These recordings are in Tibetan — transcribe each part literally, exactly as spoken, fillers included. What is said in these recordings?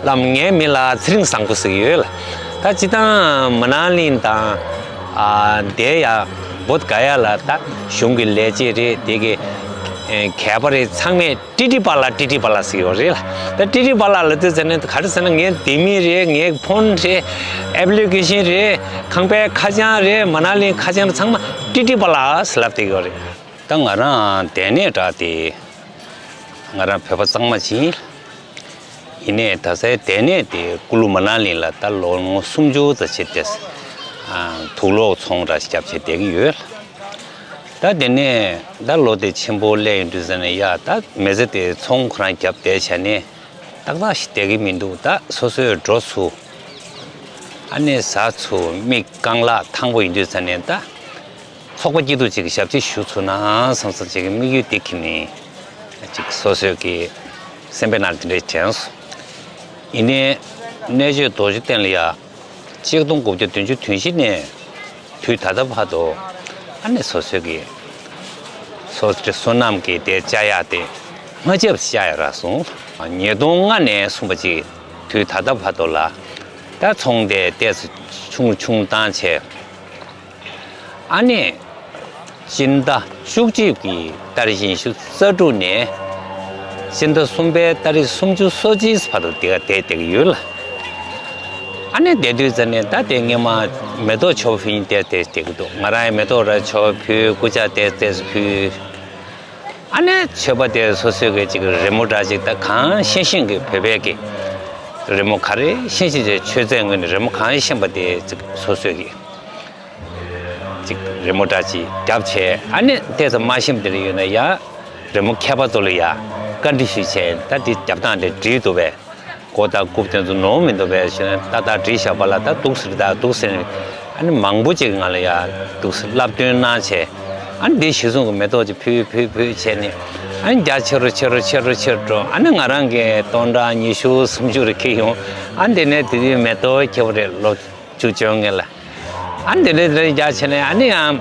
བླམ་ངའི་མིང་ལ་ཚེ་རིང་བཟང་པོ་ཟེར་གྱི་ཡོད་ལ། ད་སྤྱིར་བཏང་མ་ན་ལིང་དང་ཨ་དེ་ཡ་བོད་ག་ཡ་ལ་ད་གཞུང་གི་ལས་བྱེད་རེད། དེ་གི་ཨེ་མཁས་པ་རེད། ཚང་མས་ཀྲི་ཀྲི་པ་ལ་ཀྲི་ཀྲི་པ་ལ་ཟེར་གྱི་ཡོད་རེད་ལ། ད་ཀྲི་ཀྲི་པ་ལ་ལབ་དུས་ཙམ་ནས་ག་རེ་ཟེར་ན། ངའི་ལྡེ་མིག་རེད། ངའི་ཕོན་རེད། ཨེབ་ལི་ཀེ་ཤིན་རེད། ཁང་པའི་ཁ་བྱང་རེད། མ་ན་ལིང་ཁ་བྱང་ཚང་མ་ཀྲི་ཀྲི་པ་ལ་ཟེར་ལབ་བསྡད་ཀྱི་ཡོད་རེད། ད་ང་རང་དེ་ནས་དྲག་སྟེ་ང་རང་བོད་པ་གཙང་མ་ཅིག་ཡིན། ཡིན་ནའི་ད་ལྟའི་དེ་ནས་དེ་ཀུ་ལུ་མ་ན་ལིང་ལ་ད་ལོ་ངོ་སུམ་ཅུ་ཙམ་བྱས་ཏེ་ཨ་དུག་ལོག་ཚོང་འདྲ་ཞིག་བརྒྱབ་བྱས་བསྡད་ཀྱི་ཡོད། ད་དེ་ནས་ད་ལོ་དེ་ཆེན་པོ་སླེབས་ཡོང་དུས་ཙམ་ནས་ཡ་ད་མི་ཚེ་དེ་ཚོང་ཁོ་རང་བརྒྱབ་བསྡད་བྱས་ནས་ཏག་ཏག་ཞིག་བསྡད་ཀྱི་མི་འདུག་ད་སོ་སོའི་འགྲོ་ཚུགས། ཨ་ནི་ཟ་ཚུགས། མིག་རྐང་ལག་ཐང་པོ་ཡིན་དུས་ཙམ་ནས་ད་ཚོགས་པ་སྐྱིད་སྡུག་ཅིག་གི་ཞབས་ཕྱི་ཞུ་ཚུགས་ན་བསམ་བསམ་ཅིག་གི་དམིགས་ཡུལ་དེ་འཁྱེར་ནས་ཅིག་སོ་སོའི་གི་སེམས་པའི་ནང་དེ་འདྲའི་དྲན་སོང་། ཡིན་ནའི་གནས་མཆོག་རྡོ་རྗེ་གདན་ལ་ཡ་གཅིག་སྟོང་དགུ་བརྒྱ་བདུན་ཅུ་དོན་བཞི་ནས་དུས་ད་ལྟ་བར་དུ་ཨ་ནི་སོ་སོའི་གི་སོ་སོའི་བསོད་ནམས་ཀྱི་དེ་བཅའ་ཡག་དེ་མ་བཅག་པ་བཅག་ཡག་རག་སོང་། ཉིས་སྟོང་ལྔ་ནས་བཟུང་བ་ཅིག་དུས་ད་ལྟ་བར་དུ་ལ་ད་ཚོང་དེ་ཏོག་ཙམ་ཆུང་ཆུང་བཏང་བྱས། ཨ་ནི་སྤྱི་ཟླ་བཅུ་གཅིག་གི་ཏ་རིག་ཉི་ཤུ་རྩ་དྲུག་ནས་སྤྱི་ཟླ་གསུམ་པའི་ཏ་རིག་སུམ་ཅུ་སོ་གཅིག་བར་དུ་དེ་ག་བསྡད་བསྡད་ཀྱི་ཡོད་ལ། ཨ་ནི་བསྡད་དུས་ཙམ་ནས་ད་དེ་སྔས་མ་མེ་ཏོག་མཆོད་པ་ཕུལ་མཁན་དེ་དེ་བསྡད་ཀྱི་འདུག་ང་རང་ཡང་མེ་ཏོག་ར་མཆོད་པ་ཕུལ། སྐུ་ཕྱག་དེ་དེ་ཕུལ། ཨ་ནི་མཆོད་པ་དེ་སོ་སོའི་གི་ཅིག་རི་མོ་འདྲ་ཅིག་ད་གང་ཤེས་ཤེས་ཀྱི་བོད་པའི་གི་རི་མོ་ག་རེ་ཤེས་ཤེས་ཀྱི་མཆོད་རྫས་ངོས་ནས་རི་མོ་གང་ཤེས་པ་དེ་ཅིག་སོ་སོའི་གི་ཅིག་རི་མོ་འདྲ་ཅིག་བརྒྱབ་བྱས། ཨ་ནི་ཏོག་ཙམ་མ་ཤེས་པ་དེ་རེ་ཡོད་ན་ཡ་རི་མོ་མཁས་པ་ཚོ་ལ་ཡ་བཀའ་འདྲི་ཞུས་བྱས། ད་དེ་རྒྱབ་སྟངས་དེ་འགྲིག་འདུག་པས། མགོ་དང་རྐུབ་དེ་ཚོ་ནོར་མི་འདུག་པས་ཞུས་ནས་ཏག་ཏག་བྲིས་བཞག་པ་ལ་ད་འདུག་ཟེར། ད་འདུག་ཟེར་ནས་ཨ་ནི་མང་པོ་ཅིག་ང་ལ་ཡ་འདུག་ཟེར་བསླབ་སྟོན་གནང་བྱས། ཨ་ནི་དེ་གཞི་བཟུང་གི་མེ་ཏོག་ཅིག་ཕུལ་ཕུལ་ཕུལ་བྱས་ནས་ཨ་ནི་རྒྱ་ཆེ་རུ་ཆེ་རུ་ཆེ་རུ་ཆེ་རུ་འགྲོ། ཨ་ནི་ང་རང་གི་སྟོང་ཕྲག་ཉི་ཤུ་སུམ་ཅུ་རེ་འཁྱེར་ཡོང་། ཨ་ནི་དེ་ནས་དེ་དུས་མེ་ཏོག་ཁྱེར་བ་རེད། ལོ་བཅུ་བཅོ་ལྔ་ལ། ཨ་ནི་དེ་འདྲའི་དེ་འདྲའི་རྒྱག་བྱས་ནས་ཨ་ནི་ཡང་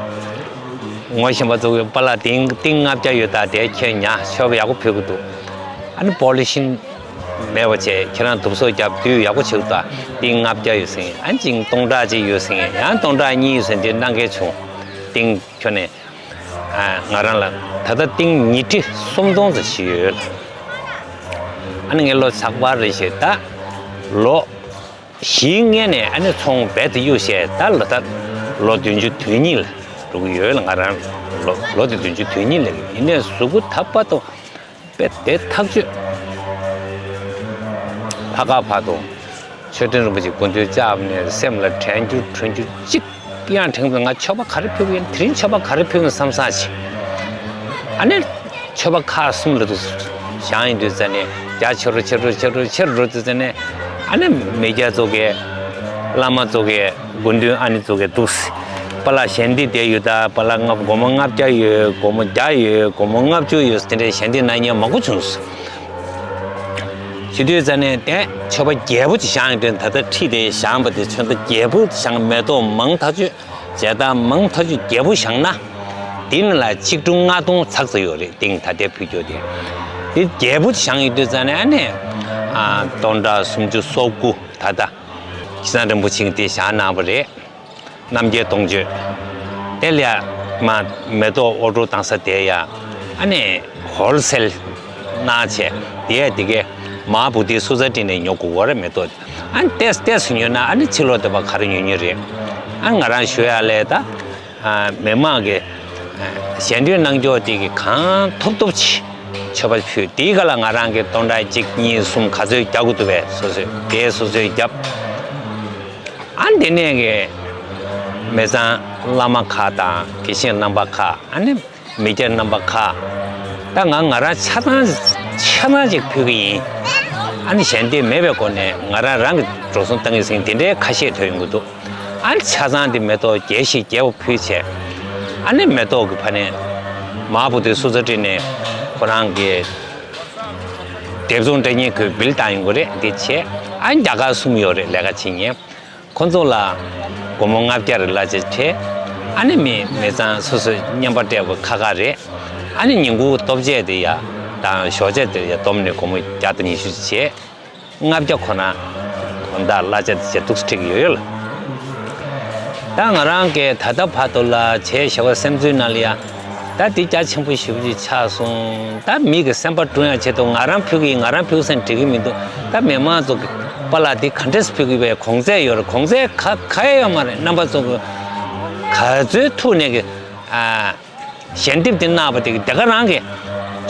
ངོ་ཤེས་པ་ཚོ་གིས་པཱ་ལགས་ཏིང་ཏིང་ལྔ་བརྒྱ་ཡོད་ད། དེ་ཁྱེད་ཉར། མཆོད་པ་ཡག་པོ་ཕུལ་གི་འདུག་ཨ་ནི་པོ་ལི་ཤིང་མེད་པ་བྱས། ཁྱེད་རང་དུག་སོགས་བརྒྱབ་དུས་ཡག་པོ་བྱེད་གི་འདུག་ཏིང་ལྔ་བརྒྱ་ཡོད་ཟེར། ཨ་ནི་ཅིང་སྟོང་ཕྲག་གཅིག་ཡོད་ཟེར། ཡང་སྟོང་ཕྲག་གཉིས་ཡོད་ཟེར། དེ་གནང་མཁན་བྱུང་། ཏིང་ཁྱོན་ནས་ཨ་ང་རང་ལ་ད་ལྟ་ཏིང་ཉིས་ཁྲི་སུམ་སྟོང་ཙམ་ཞིག་ཡོད། ཨ་ནི་ངས་ལོ་ཚགས་པར་རེ་བཞིན་ད་ལོ་བཞིའི་སྔོན་ནས་ཨ་ནི་ཚོང་རྦད་དེ་གཡུག་བྱས། ད་ལོ་ད་ལོ་བདུན་ཅུ་དོན་གཉིས་ལ་འགྲོ་གི་ཡོད་ལ། ང་རང་ལོ་ལོ་དེ་བདུན་ཅུ་དོན་གཉིས་ལ་ཡིན་ནས་གཟུགས་པོ་ད་བར་དུ་རྦད་དེ་ཐག་ཆོད། ཕ་ཁ་བར་དུ་མཆོད་རྟེན་རིན་པོ་ཆེ་སྐུ་མདུན་བཅར་བ་ནས་སེམས་ལ་དྲན་རྒྱུ་དྲན་རྒྱུ་གཅིག་ཡང་དྲན་གི་མེད། ང་མཆོད་པ་ག་རེ་ཕུལ་གི་ཡིན། དེ་རིང་མཆོད་པ་ག་རེ་ཕུལ་གི་ཡིན་བསམ་བསམ་བྱས། ཨ་ནི་མཆོད་པ་ཁག་གསུམ་ལ་འདུག་བཞེངས་ཡོང་དུས་ཙམ་ནས་རྒྱ་ཆེ་རུ་ཆེ་རུ་ཆེ་རུ་ཆེ་རུ་འགྲོ་དུས་ཙམ་ནས་ཨ་ནི་མི་སྐྱ་ཚོ་གིས་བླ་མ་ཚོ་གིས་དགེ་འདུན་ཨ་ནི་ཚོ་གིས་འདུག་སེ་པཱ་ལགས་ཞལ་འདེབས་དེ་ཡོད་ད། པཱ་ལགས་ལྔ་སྒོར་མོ་ལྔ་བརྒྱ་ཡོད། སྒོར་མོ་བརྒྱ་ཡོད། སྒོར་མོ་ལྔ་བཅུ་ཡོད་ཟེར། དེ་འདྲའི་ཞལ་འདེབས་གནང་མཁན་མང་པོ་བྱུང་སོང་། བྱེད་དུས་ཙམ་ནས་དེ་མཆོད་པ་རྒྱས་པོ་ཅིག་བཞེངས་ཡོང་དུས། ད་ལྟ་ཁྲིད་དེ་བཞེངས་པ་དེ་མཆོད་པ་རྒྱས་པོ་བཞེངས། མེ་ཏོག་མང་ཐག་ཆོད། མཇལ་དར་མང་ཐག་ཆོད་རྒྱས་པོ་བཞེངས་ན། དེ་ནང་ལ་ཆིག་ཁྲི་ལྔ་སྟོང་ཚར་ཚར་ཡོད་རེད། ཏིང་ད་ལྟའི་ཕུལ་རྒྱུ་དེ། དེ་རྒྱས་པོ་བཞེངས་ཡོང་དུས་ཙམ་ནས་ཨ་ནི་ཨ་སྟོང་ཕྲག་སུམ་ཅུ་སོ་དགུ་ད་ལྟ་ཁྱེད་ཚང་རིན་པོ་ཆེ་གིས་དེ་བཞེངས་གནང་བ་རེད། རྣམ་རྒྱལ་སྟོང་མཆོད། དེ་ལ་ཡ་མ་མེ་ཏོག་འོ་སྤྲོ་བཏང་ས་དེ་ཡ་ཨ་ནི་ཧོལ་སེལ་གནང་བྱས། དེ་ཡ་དེ་གའི་མ་བུ་དེ་སུ་ཚ་ཏི་ནས་ཉོ་དགོས་པ་རེད། མེ་ཏོག་དེ་ཨ་ནི་ཏོག་ཙམ་ཏོག་ཙམ་ཉོས་ན་ཨ་ནི་ཕྱི་ལོགས་དེ་བ་ག་རེ་ཉོ་ཉོ་རེད། ཨ་ང་རང་ཞུ་ཡ་ལས་ད། ཨ་མི་མང་གི་ཨ་ཞལ་འདོན་གནང་ཕྱོགས་དེ་གི་གང་ཐུབ་ཐུབ་ཅིག་མཆོད་པ་ཕུལ། དེའི་སྒང་ལ་ང་རང་གིས་སྟོང་ཕྲག་གཅིག་གཉིས་གསུམ་ག་ཚོད་རྒྱག་དགོས་འདུག་པས། སོ་སོས་དེ་སོ་སོས་བརྒྱབ། ཨ་འདི་ནས་གི་མི་ཚང་བླ་མ་ཁག་དང་དགེ་བཤེས་རྣམ་པ་ཁག་ཨ་ནི་མི་སྐྱ་རྣམ་པ་ཁག་ད་ང་ང་རང་ཆ་ཚང་ཆ་ཚང་ཅིག་ཕུལ་གི་ཡིན། ཨ་ནི་ཞལ་འདེབས་མེད་པའི་སྒོ་ནས་ང་རང་རང་གི་འགྲོ་སོང་བཏང་གི་ཟིན། དེ་འདྲའི་ཁ་ཤས་ཐོན་ཡོང་གི་འདུག་ཨ་ནི་ཆ་ཚང་དེ་མེ་ཏོག་རྒྱས་ཤིག་རྒྱས་པོ་ཕུལ་བྱས། ཨ་ནི་མེ་ཏོག་གི་ཕ་ནས་མ་བུ་དེ་སུ་ཚ་ཏི་ནས་ཁོ་རང་གི་སྡེབ་ཚོང་སྤྲད་མཁན་ཁོས་བིལ་བཏང་ཡོང་གི་རེད། འདི་བྱས་ཨ་ནི་རྒྱ་གར་གསུམ་ཡོད་རེད་ལས་ཀ་བྱེད་མཁན། ཁོ་ཚོ་ལ་སྒོར་མོ་ལྔ་བརྒྱ་རེ་གླ་ཆ་སྤྲད། ཨ་ནི་མི་མི་ཚང་སོ་སོའི་བརྙན་པར་སྤྲད་པ་ཁ་ཁ་རེད། ཨ་ནི་ཉིན་གུང་ལྟོ་ཆས་དེ་ཡ་དང་ཞོགས་ཇ་དེ་ཡ་བསྡོམས་ནས་སྒོར་མོ་བརྒྱ་དང་ཉི་ཤུ་བྱས། ལྔ་བརྒྱ་ཁོ་ན་དགོང་དག་གླ་ཆ་དེ་ཚོ་འདུག་སེ་ཁྲིད་ཀྱི་ཡོད་ཡོད་ལ། ད་ང་རང་གིས་ད་ལྟ་བར་དུ་ལ་བྱས་བྱ་བ་སེམས་ཚུལ་ནང་ལ་ཡ། ད་འདི་རྒྱ་ཆེན་པོ་ཞེ་པོ་ཅིག་ཆགས་སོང་། ད་མི་གི་སེམས་པ་དྲུང་ཡ་ཆེད་དུ་ང་རང་ཕུལ་གི་ཡིན། ང་རང་ཕུལ་ཟེར་འགྲིག་གི་མི་འདུག་ད་མི་མང་ཚོ་གི་པཱ་ལགས་འདི་ག་འདྲས་ཕུལ་གི་བས། གོང་ཚད་ཡོད་རེད། གོང་ཚད་ག་ག་ཡ་ཡོད་མ་རེད། རྣམ་པ་ཚོ་གི་ག་ཚོད་ཐུག་ནས་གི་ཨ། ཞལ་འདེབས་དེ་གནང་བ་དེ་གི་དེ་ག་རང་གི་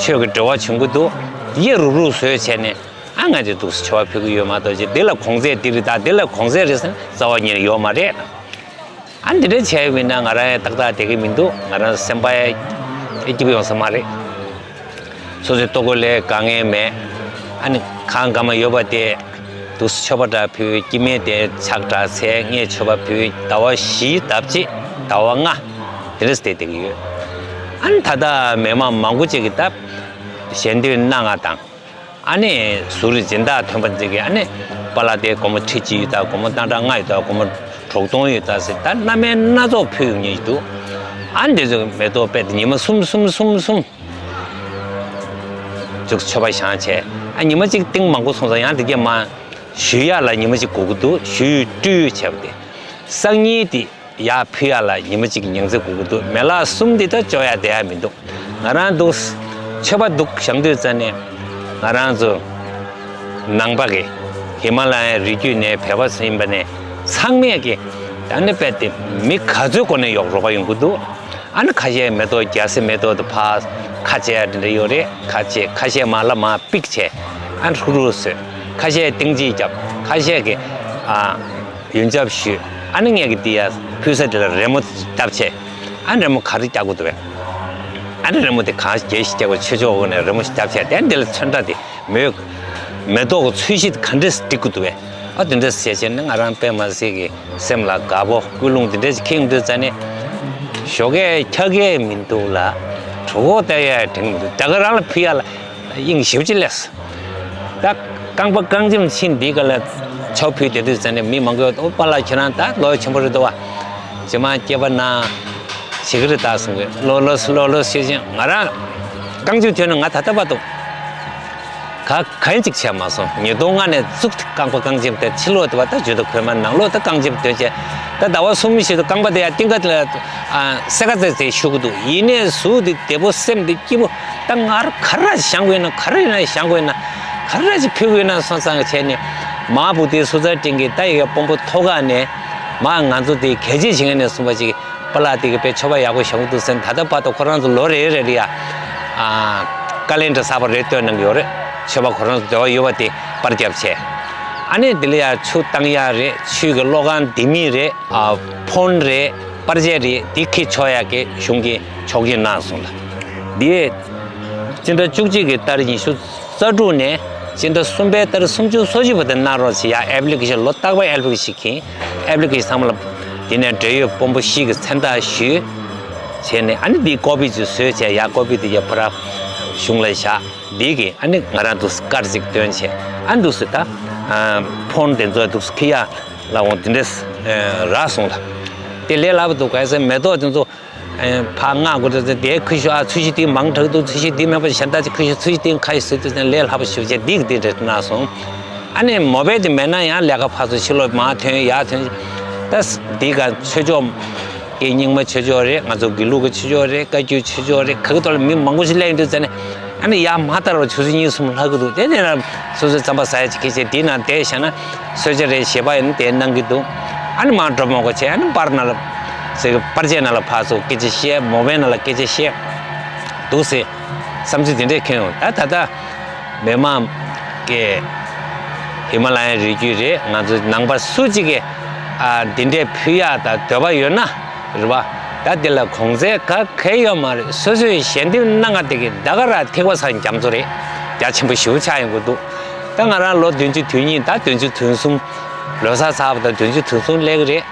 ཆོས་ཀྱི་འབྲེལ་བ་བྱུང་གི་འདུག་གཡས་རུབ་རུབ་བཟོས་བྱས་ནས། ཨ་ང་ཚོས་འདུག་སེ་མཆོད་པ་ཕུལ་གི་ཡོད་མ་གཏོགས་ཅིག་འདི་ལ་གོང་ཚད་འདི་རེད། ད་འདི་ལ་གོང་ཚད་རེད་ཟེར་ན་རྩ་བ་ཉིད་ནས་ཡོད་མ་རེད། ཨ་འདི་འདྲ་བྱས་ཡོད་མིན་ན་ང་རང་ཡང་ཏག་ཏག་བསྡད་ཀྱི་མི་འདུག་ང་རང་སེམས་པ་ཡང་སྐྱིད་པོ་ཡོང་ས་མ་རེད། སོ་སོའི་ལྟོ་གོས་ལས་དཀའ་ངལ་མེད། ཨ་ནི་གང་དཀའ་མ་ཡོད་པ་དེ་འདུག་སེ་མཆོད་པ་འདྲ་ཕུལ། སྐྱེ་དམན་དེ་ཕྱག་དྲག་ཚེ་ངས་མཆོད་པ་ཕུལ། ཟླ་བ་བཞི་ལྡབ་གཅིག་ཟླ་བ་ལྔ་དེ་འདྲ་སེ་བསྡད་བསྡད་ཀྱི་ཡོད། ཨ་ནི་ད་ལྟ་མི་མང་མང་པོ་ཅིག་གིས་ད་ཞལ་འདེབས་གནང་བ་དང་། ཨ་ནི་ཟུར་སྦྱིན་བདག་ཐོན་པ་ཅིག་གིས་ཨ་ནི་པཱ་ལགས་དེ་སྒོར་མོ་ཁྲི་གཅིག་ཡོད་ད། སྒོར་མོ་སྟོང་ཕྲག་ལྔ་ཡོད་ད། སྒོར་མོ་དྲུག་སྟོང་ཡོད་ད་ཟེར། ད་སྣ་མིན་སྣ་ཚོགས་ཕུལ་ཡོང་མཁན་ཞིག་འདུག་ཨ་ནི་དེ་ཚོ་མེ་ཏོག་དཔེ་དེ་ཉི་མ་གསུམ་གསུམ་གསུམ་གསུམ་ཅིག་མཆོད་པ་བཞེངས་བྱས། ཨ་ཉི་མ་གཅིག་ཏིང་མང་པོ་སོང་ཙང་ཡང་དེ་གས་མ་ཞུ་ཡག་ལ་ཉི་མ་གཅིག་འགོར་གི་འདུག་ཞུ་སྤྲོད་བྱས་པ་དེ། སང་ཉིན་དེ་ཡར་ཕུལ་ཡག་ལ་ཉི་མ་གཅིག་གི་ཉིན་མཚན་འགོར་གི་འདུག་མི་ལག་གསུམ་དེ་ད་འཇོག་ཡག་བསྡད་ཡག་མི་འདུག་ང་རང་འདུག་མཆོད་པ་འདུག་བཞེངས་དུས་ཙ་ནས་ང་རང་ཚོ་ནང་པ་གི་ཧི་མ་ལ་ཡའི་རི་རྒྱུད་ནས་བོད་པ་ཚོ་ཡིན་པ་ནས་ཚང་མས་ཀྱི་ད་ནི་དཔེ་དེ་མི་ག་ཚོད་གོ་ནས་ཡོག་རོགས་པ་ཡོང་གི་འདུག་ཨ་ནི་ཁ་ཤས་མེ་ཏོག་རྒྱ་སེ་མེ་ཏོག་དེ་ཕར་ཁ་ཕྱེ་ཡ་དེ་འདྲ་ཡོད་རེད། ཁ་ཕྱེ། ཁ་ཤས་མར་ལ་མར་པིག་བྱས། ཨ་ནི་ཧྲུག་ཧྲུག་བཟོས། ཁ་ཤས་ཏིང་གཅིག་བརྒྱབ། ཁ་ཤས་ཀྱིས་ཨ་ཡོན་ཆབ་ཞུས། ཨ་ནི་ངས་ཀྱི་འདི་ཡ་ཕུལ་ས་དེ་ལ་རི་མོ་བརྒྱབ་བྱས། ཨ་ནི་རི་མོ་ག་རེ་རྒྱག་དགོས་འདུག་བས། ཨ་ནི་རི་མོ་དེ་གང་རྒྱས་ཤིག་རྒྱག་དགོས། ཆོས་ཕྱོགས་འོག་ནས་རི་མོ་ཞིག་བརྒྱབ་བྱས། དེ་འདི་ལ་ཚོན་ཁྲ་དེ། མོས་མེ་ཏོག་གི་ཚོས་གཞི་ག་འདྲས་སྒྲིག་དགོས་འདུག་བས། ཨ་དེ་འདྲས་བྱས་བྱས་ནས་ང་རང་དཔེ་མ་སྲིད་ཀྱི་སེམས་ལ་དགའ་པོ་ཀུན་སློང་དེ་འདྲས་ཤིག་ཁེངས་དུས་ཙ་ནས། ཞོགས་ཀས་འཁྱག་གས་མི་འདུག་ལ། གྲོད་ཁོག་བལྟ་ཡས་དྲན་གྱི་མི་འདུག་ད་ག་རང་ལ་ཕུལ་ཡག་ལ་དབྱིངས་ཞེ་པོ་ཅིག་སླེབས། ད་རྐང་པ་རྐང་འཇིམ་ཕྱིན་འདི་ག་ལ་ཆོ་ཕུལ་བསྡད་དུས་ཙ་ནས་མི་མང་པོས་ཨོ་པཱ་ལགས་ཁྱེད་རང་ད་ལོ་ཆེན་པོ་རེད་འདུག་བ། རྗེས་མ་སྐྱེས་པ་ན་བྱེད་ཀྱི་རེད་ད་གསུང་གི། ལོ་ལོ་ལོ་ལོ་ཤེས་ཤིང་ང་རང་རྐང་མཇུག་ཐོན་ན་ང་ད་ལྟ་བར་དུ་ག་ག་ཡིན་ཅིག་བྱས་མ་སོང་། ཉིས་སྟོང་ལྔ་ནས་བཙུགས་ཏེ་རྐང་པ་རྐང་འཇིམ་དེ་ཕྱི་ལོགས་དེ་བ་ད་ཇུས་ད་གོས་མ་ནང་ལོགས་ད་རྐང་འཇིམ་ཐོན་བྱས། ད་ཟླ་བ་གསུམ་བཞི་དུ་རྐང་པ་དེ་ཡ་གཏིང་ཁ་དེ་ལ་སེ་ཁ་ཙེ་ཙེ་ཤུ་གི་འདུག་ཡིན་ནའི་གཟུགས་དེ་བདེ་པོ་སེམས་དེ་སྐྱིད་པོ། ད་ང་རང་ག་རེ་བཞེངས་དགོས་ན་ག་རེ་ཡིན་ན་བཞེངས་དགོས་ན་ག་རེ་ཅིག་ཕུལ་དགོས་ན་སོང་ཙང་བྱས་ནས་མ་བུ་དེ་སུ་ཙར་སྤྲིན་གྱི་ད་ཡི་གེ་དཔོན་པོ་ཐོག་ཁ་ནས་མ་ང་ཚོ་དེ་གལ་ཆེ་ཞིག་ནས་གསུངས་པ་ཅིག་པཱ་ལགས་དེ་གི་དཔེ་མཆོད་པ་ཡག་པོ་བཞེངས་འདུག་ཟེར། ད་ལྟ་བར་དུ་ཁོ་རང་ཚོ་ལོ་རེ་རེ་ལ་ཡ་ཨ་ཀ་ལེན་ཌར་གསར་པ་རེ་བཏོན་གནང་གི་ཡོད་རེད། མཆོད་པ་ཁོ་རང་ཚོ་འབྲེལ་བ་ཡོད་པ་དེ་པར་བརྒྱབ་བྱས། ཨ་ནི་དེ་ལ་ཡ་ཆུ་བཏང་ཡ་རེད། ཆུ་གི་གློག་ཁང་ལྡེ་མིག་རེད། ཨ་ཕོན་རེད། པར་ཆས་རེད། དེ་ཁྱེར་ཆོག་ཡ་གི་གཞུང་གི་ཆོག་མཆན་གནང་སོང་ལ། དེ་སྤྱི་ཟླ་བཅུ་གཅིག་གི་ཏ་རིག་ཉི་ཤུ་རྩ་དྲུག་ནས་སྤྱི་ཟླ་གསུམ་པའི་ཏ་རིག་སུམ་ཅུ་སོ་གཅིག་བར་དུ་གནང་རོགས་བྱེད་ཡ། ཨེབ་ལི་ཀེ་ཤན་ལོ་རྟག་པར་ཨེབ་ལི་ཀེ་ཤན་ཁྱེར། ཨེབ་ལི་ཀེ་ཤན་ཚང་མ་ལ་དེ་ནས་འབྲེལ་ཡོད་དཔོན་པོ་བཞི་གི་མཚན་རྟགས་ཞུས་བྱས་ནས། ཨ་ནི་དེའི་ཀོ་པི་ཅིག་བཟོས་བྱས་ཡ། ཀོ་པི་དེ་ཡ་ཕར་གཞུང་ལ་བཞག་འདི་གི་ཨ་ནི་ང་རང་འདུག་སེ་ཀར་ཅིག་བཏོན་བྱས། ཨ་ནི་འདུག་སེ་ད་ཕོན་དེ་ཚོ་འདུག་སེ་ཁྱེར་ཡ་ལ་འོང་དེ་འདྲས་རག་སོང་ལ། དེ་ལས་སླ་པོ་འདུག་གལ་སྲིད་མེ་ཏོག་དེ་ཚོ་ཕར་མངགས་དགོས་ཚེ་དེ་ཁུ་ཤུ་ཨ་ཚོས་གཞི་དེ་མང་དྲགས་འདུག་ཚོས་གཞི་དེ་མེད་པ་གཞན་དག་ཅིག་ཁུ་ཤུ་ཚོས་གཞི་དེ་ཁ་ཡི་ཟེར་དུས་ཙང་ལས་སླ་པོ་ཞེ་པོ་བྱས་འདི་གི་དེ་འདྲས་གནང་སོང་། ཨ་ནི་མོ་བེལ་དེ་མེད་ན་ཡང་ལས་ཀ་ཕར་ཚུར་ཕྱི་ལོགས་མར་ཐོན་ཡར་ཐོན། ད་འདི་ག་ཆོས་ཕྱོགས་ཀྱི་རྙིང་མ་ཆོས་ཕྱོགས་རེད། ང་ཚོ་དགེ་ལུགས་ཀྱི་ཆོས་ཕྱོགས་རེད། བཀའ་བརྒྱུད་ཆོས་ཕྱོགས་རེད། ག་གི་ཐོག་ལ་མི་མང་པོ་ཞིག་སླེབས་ཡོང་དུས་ཙང་ནས། ཨ་ནི་ཡར་མར་ལྟ་རུ་ཆུ་ཚོད་གཉིས་གསུམ་ལྷག་གི་འདུག་དེ་ནས་ན་སོ་སོའི་རྩམ་པ་ཟ་ཡ་ཅིག་ཁྱེར་བྱས་དེའི་ནང་བསྡད་བཞག་ན་གསོལ་ཇ་རེད་བཞེས་པ་ཡིན་ན་དེ་གནང་གི་འདུག་ཨ་ནི་མར་འགྲོ་མ་དགོས་བྱས། ཨ་ནི་པར་ནང་ལ་ཟེར་གི་པར་ཆས་ནང་ལ་ཕར་ཚུར་སྐད་ཆ་བཤད། མོ་བེལ་ནང་ལ་སྐད་ཆ་བཤད་འདུག་ཟེར་བསམ་ཚུལ་དེ་འདྲས་ཁྱོན་ཡོང་། ད་ད་ལྟ་མི་མང་གི་ཧི་མ་ལ་ཡའི་རི་རྒྱུད་རེད། ང་ཚོ་ནང་པ་སུ་གཅིག་གིས་ཨ་འདི་འདྲས་ཕུལ་ཡག་དང་འདོད་པ་ཡོད་ན། རེད་བ། ད་འདི་ལ་གོང་ཚད་ག་གེ་ཡོད་མ་རེད། སོ་སོས་ཞལ་འདེབས་གནང་ང་དེ་གི་ད་ག་ར་ཐིགས་པ་ཚང་རྒྱ་མཚོ་རེད། རྒྱ་ཆེན་པོ་ཞེ་པོ་ཆགས་ཡོང་གི་འདུག་ད་ང་རང་ལོ་བདུན་ཅུ་དོན་གཉིས། ད་བདུན་ཅུ་དོན་གསུམ། ལོ་གསར་ཚར་བ་དང་བདུན་ཅུ་དོན་གསུམ་སླེབས་གི་རེད།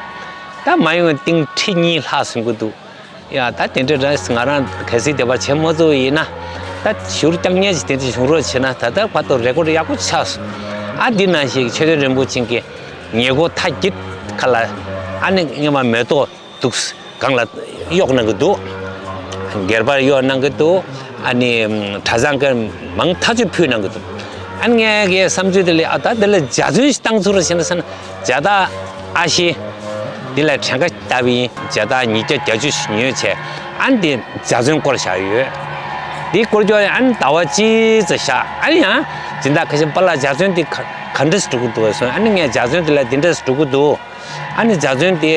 ད་མ་ཡོང་ན་ཏིང་ཁྲི་གཉིས་ལྷག་སོང་གི་འདུག་ཡ་ད་དེ་འདྲ་རེད། ང་རང་གལ་སྲིད་དེ་བ་བྱེད་མ་ཐུབ་ཡིན་ན། ད་ཞུར་རྐྱང་ཉལ་ཞིག་དེ་འདྲ་བྱུང་རོགས་བྱེད་ན་ད་ལྟ་བར་དུ་རེ་ཀོར་ཡག་པོ་ཆགས་སོང་། ཨ་འདི་ནང་བཞིན་ཆོས་དོན་རིན་པོ་ཆེ་གི་ཉེ་འཁོར་མཐའ་དཀྱིལ་ཁ་ལ་ཨ་ནི་སྔོན་མ་མེ་ཏོག་འདུག་སྒང་ལ་གཡོག་གནང་གི་འདུག་སྒེར་པར་གཡོག་གནང་གི་འདུག་ཨ་ནི་གྲྭ་ཚང་གི་མང་ཐག་ཆོད་ཕུལ་གནང་གི་འདུག་ཨ་ནི་ངས་ཀྱི་བསམ་ཚུལ་དེ་ལས་ཨ་ད་དེ་ལ་འཇའ་ཚོན་ཞིག་བཏང་ཚུལ་ར་བྱས་ན་ཟེར་ན། འཇའ་དར་ཨ་ཤེ་འདི་ལ་གྲངས་ཀ་བཏབ་པ་ཡིན། འཇའ་དར་ཉིས་བརྒྱ་བརྒྱད་ཅུ་ཞིག་ཉོས་བྱས། ཨ་ནི་དེ་འཇའ་ཚོན་བསྐོར་བཞག་ཡོད། འདི་བསྐོར་རྒྱུ་ཨ་ནི་ཟླ་བ་གཅིག་ཙམ་བཞག་ཨ་ནི་ཡང་སྦྱིན་བདག་ཁ་ཤས་པཱ་ལགས་འཇའ་ཚོན་འདི་ག་ག་འདྲས་འགྲོ་གི་འདུག་གསུངས། ཨ་ནི་ངས་འཇའ་ཚོན་འདི་ལ་འདི་འདྲས་འགྲོ་གི་འདུག་ཨ་ནི་འཇའ་ཚོན་དེ་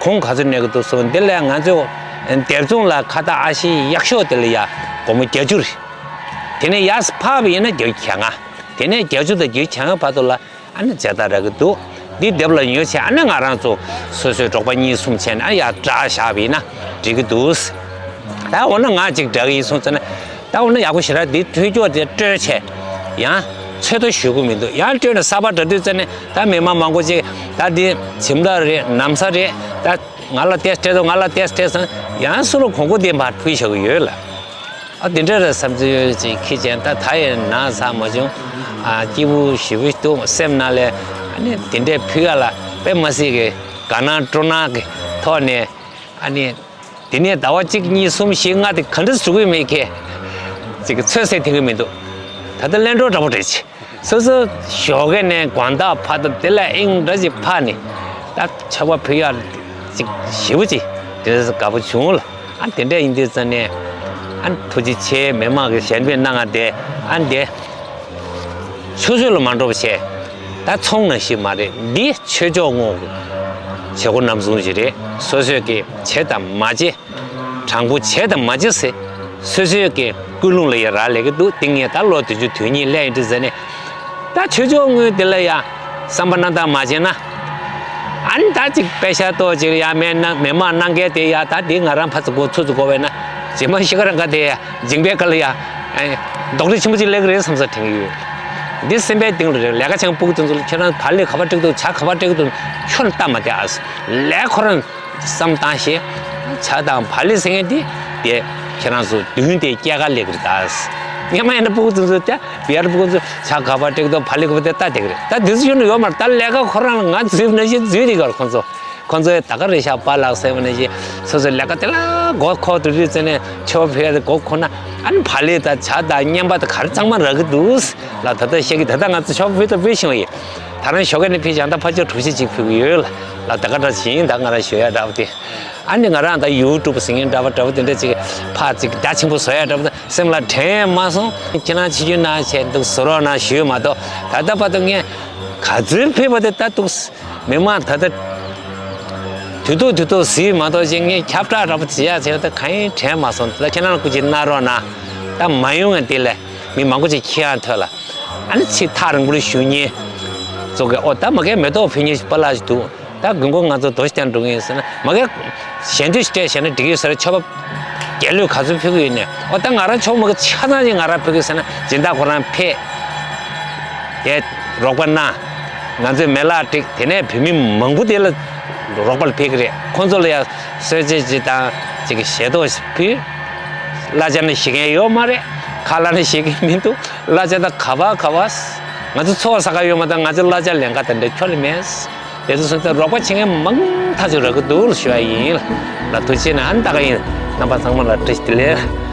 གོང་ག་ཚོད་གནས་ཀྱི་འདུག་གསུངས། འདི་ལས་ང་ཚོས་སྡེབ་ཚོང་ལ་ཁ་བཏགས་ཨ་ཤེ་གཡག་ཤོག་དེ་ལ་ཡ་སྒོར་མོ་བརྒྱད་ཅུ་རེད། དེ་ནས་ཡར་འཕར་བ་ཡིན་ན་བརྒྱད་ཅུ་གྱ་ལྔ། དེ་ནས་བརྒྱད་ཅུ་དང་བརྒྱད་ཅུ་གྱ་ལྔ་བར་དུ་ལ་ཨ་ནི་འཇའ་དར་རག་གི་འདུག་འདི་སྡེབ་ལ་ཉོས་བྱས་ཨ་ནི་ང་རང་ཚོ་སོ་སོའི་འབྲོག་པ་གཉིས་གསུམ་བྱས་ནས་ཨ་ཡར་བསྒྲགས་བཞག་པ་ཡིན་ན་འགྲིག་གི་འདུག་ད་འོ་ན་ང་གཅིག་བསྒྲགས་ཡིན་སོང་ཙང་ན། ད་འོ་ན་ཡག་པོ་ཞེ་དྲག་འདི་ཐོས་ཅོག་དེ་སྤྲོད་བྱས་ཡང་ཚོད་ལྟ་ཞུ་གི་མི་འདུག་ཡང་སྤྲོད་ནས་གསར་པ་འདྲ་དུས་ཙ་ནས་ད་མི་མང་མང་པོ་ཅིག་ད་འདི་ཇི་མ་ལ་རེད་ནམ་ས་རེད། ད་ང་ལ་ཏེས་སྤྲད་དོ་ང་ལ་ཏེས་སྤྲད་སོང་། ཡང་སུ་ལ་གོང་བུ་དེ་མར་ཕུལ་བཞག་གི་ཡོད་ལ། ཨ་དེ་འདྲ་ར་བསམ་ཚུལ་ཅིག་ཁྱི་ཅན་ད་ད་ཡང་ན་ས་མ་བྱུང་། ཨ་སྐྱིད་པོ་ཞེ་པོ་འདུག་སེམས་ནང་ལ་ཨ་ནི་དེ་འདྲའི་ཕུལ་ཡ་ལ་དཔེ་མ་སྲིད་ཀྱི་དགའ་སྣང་སྤྲོ་སྣང་གི་ཐོག་ནས་ཨ་ནི། དེ་ནས་ཟླ་བ་གཅིག་གཉིས་གསུམ་བཞི་ལྔ་དེ་ག་འདྲ་ཟུག་གི་མེད་ཁེ། ཅིག་ཚོད་བསྲེ་ཐེངས་གི་མི་འདུག་ད་ལྟ་གླེང་གྲོགས་འདྲ་པོ་རེད་ཅི། སོ་སོ་ཞོགས་ཀས་ནས་དགོང་དག་བར་དུ་དེ་ལ་ཨིང་འདྲ་ཅིག་ཕར་ནས་ད་ཆར་པ་ཕུད་ཡག་ཅིག་ཞེ་པོ་ཅིག་དེ་འདྲ་དགའ་པོ་བྱུང་ལ། ཨ་དེ་འདྲ་ཡིན་དུས་ཙང་ནས་ཨ་ཐུགས་རྗེ་ཆེ་མི་མང་གི་ཞལ་འདེབས་གནང་ང་དེ་ཨ་འདི། ཆུད་ཟོས་ལ་མ་འགྲོ་བ་བྱས། ད་ཚོང་ནང་བཞིན་མ་རེད། འདི་ཆོས་ཕྱོགས་ངོས་ཀྱི་བྱེད་སྒོ་རྣམ་གསུམ་ཞིག་རེད། སོ་སོས་ཀྱི་བྱེད་དང་མ་བྱེད། དྲང་པོ་བྱེད་དང་མ་བྱེད་ཟེར། སོ་སོའི་ཀྱི་ཀུན་སློང་ལ་ཡ་རག་ལས་ཀྱི་འདུག་དེ་ངས་ད་ལོ་བདུན་ཅུ་དོན་གཉིས་སླེབས་ཡིན་དུས་ཟེར་ནས། ད་ཆོས་ཕྱོགས་ངོས་དེ་ལ་ཡ་བསམ་པ་རྣམ་དག་མ་བྱས་ན། ཨ་ནི་ད་ཅིག་པེ་ཤ་ཏོག་ཅིག་ཡ་མེད་ན་མི་མང་གནང་མཁན་དེ་ཡ་ད་དེ་ང་རང་ཕར་ཚུར་མགོ་ཚུགས་ཚུགས་དགོས་པས་ན་རྗེས་མ་ཤི་ཁ་རང་ག་དེ་ཡ་འཇིང་པའི་སྐབས་ལ་ཡ། རྡོག་རིལ་ཆེན་པོ་ཅིག་སླེབས་ཀྱི་རེད་བསམ་ས་དྲན་གྱི་ཡོད། འདི་སེམས་པའི་གཏིང་ལ་རེད། ལས་ཀ་བྱེད་མཁན་སྤུ་གུ་དེ་ཚོ་ལ་ཁྱེད་རང་བག་ལེབ་ག་པར་སྤྲད་ཀྱི་འདུག་ཇ་ག་པར་སྤྲད་ཀྱི་འདུག་ཁྱོད་ལ་ལྟ་མ་བསྡད་ཨ། ལས་ཁོ་རང་བསམ་བཏང་ཞེས། ཇ་དང་བག་ལེབ་ཟེར་མཁན་དེ་དེ་ཁྱེད་རང་ཚོ་མདུན་དེ་སྐྱེལ་ག་སླེབས་ཀྱི་རེད་ད། སྔོན་མ་ཡིན་ན་སྤུ་གུ་དེ་ཚོ་དེ་བི་ཨར་སྤུ་གུ་ཚོ་ཇ་ག་པར་སྤྲད་ཀྱི་འདུག་བག་ལེབ་ག་པར་དེ་ལྟ་བསྡད་ཀྱི་རེད། ད་དེ་ཚོ་ཁྱོད་ལ་ཡོད་མ་རེད། ད་ལས་ཀ་ཁོ་རང་ལ་ང་འཛུལ་ན་ཞེས་འཛུལ་བསྡད་ཀྱི་རེད་ཁོ་ཚོ། ཁོ་ཚོས་ད་ག་རེད་ཤག་པཱ་ལགས་ཟེར་བ་ནང་བཞིན་སོ་སོའི་ལས་ཀ་དེ་ལ་མགོ་འཁོར་དུ་རིག་ཙེ་ནས་ཆོས་ཕེ་དེ་མགོ་འཁོར་ན་ཨ་ནི་བག་ལེབ་དང་ཇ་དང་རྔན་པ་དང་ག་རེ་གཙང་མ་རག་གི་འདུག་ལ་ད་ལྟ་བཤད་ཀྱི། ད་ལྟ་ང་ཚོ་ཆོས་ཕེ་དང་ཕེ་ཤིང་བ་ཡིན། ད་རང་ཞོགས་ཀས་ནས་ཕེ་ཞང་ད་ཕ་ཆོས་གྲོགས་གཞི་གཅིག་ཕུལ་གི་ཡོད་ལ། ལ་ད་ག་འདྲ་ཞིག་ཡིན་ད་ང་རང་ཞོ་ཡ་འདྲ་བ་དེ་ཨ་ནི་ང་རང་ད་ཡུ་ཊུབ་ཟིང་ངེ་འདྲ་བ་འདྲ་བ་དེ་འདྲ་ཅིག་ཕ་ཅིག་རྒྱ་ཆེན་པོ་བཟོ་ཡ་འདྲ་བ་དེ་སེམས་ལ་དྲན་མ་སོང་། ཁྱེད་རང་ཆིག་སྒྱུར་གནང་བྱས་འདུག་བཟོ་རོགས་གནང་ཞུས་མ་གཏོགས་ད་ལྟ་བར་དུ་ངས་ག་ཚོད་ཕེབས་པ་དེ་ད་འདུག་མི་མང་ད་ལྟ་དུས་ཐོག་དུས་ཐོག་གཟིགས་མ་གཏོགས་ཅིག་ངས་ཁྱབ་བསྒྲགས་འདྲ་པོ་བྱེད་ཡག་བྱས་ད་གང་ཡིན་དྲན་མ་སོང་། ད་ཁྱེད་རང་ལ་སྐུ་མཁྱེན་གནང་རོགས་གནང་། ད་མ་ཡོང་ངས་དེ་ལས་མི་མང་པོ་ཅིག་ཁྱེད་རང་ཐོས་ལ་ཨ་ནི་ཚིག་ཐག་རིང་པོ་ལ་ཞུ་མཁན་ཚོ་གིས་ཨོ་ད་མ་གིར་མེ་ཏོག་ཕུལ་མཁན་པཱ་ལགས་ཤིག་འདུག་ད་དགོས་མཁོ་ང་ཚོ་རྡོ་ཞིག་བཏང་འགྲོ་གི་ཡིན་ཟེར་ན་མ་གིར་ཞལ་འདྲི་ཞིག་སྤྲད་བྱས་ན་འགྲིག་གི་ཡོད་ཟེར་ཆོས་པ། རྒྱལ་གླུ་ག་ཚོད་ཕུལ་གི་ཡོད་ནས་ཨོ་ད་ང་རང་ཆོག་མ་གི་ཆ་ཚང་ཞིག་ང་རང་ཕུལ་གི་ཟེར་ན་སྦྱིན་བདག་ཁོ་རང་ཕེབས། དེ་རོགས་པ་གནང་། ང་ཚོས་མེ་ལག་བསྒྲིགས། དེ་ནས་བོད་མི་མང་པོ་དེ་ལ་རོགས་པ་ལ་ཕེབས་གི་རེད། ཁོང་ཚོ་ལ་ཡང་གསོལ་ཇ་ཅིག་དང་ཅིག་གི་ཞལ་ཏོག་ཞིག་ཕུལ། གླ་ཆ་ནི་ཞིག་མཁན་ཡོད་མ་རེད། ཁ་ལག་ནི་ཞིག་གི་མི་འདུག་གླ་ཆ་དང་ག་པ་ག་པ། ང་ཚོ་འཚོ་བ་ཟ་ག་ཡོད་མ་གཏོགས་ང་ཚོ་གླ་ཆ་ལེན་ག་དེ་འདྲ་ཁྱོན་ནས་མེད། དེ་ཚོ་སོང་ཙང་རོགས་པ་བྱེད་མཁན་མང་ཐག་ཆོད་རག་གི་འདུག་ལ་ཞུ་བ་ཡིན། ལ་ཐུགས་རྗེ་ཆེ་གནང་། ཨ་ནི་ད་ག་ཡིན། རྣམ་པ་ཚང་མ་ལ་བཀྲ་ཤིས་བདེ་ལེགས།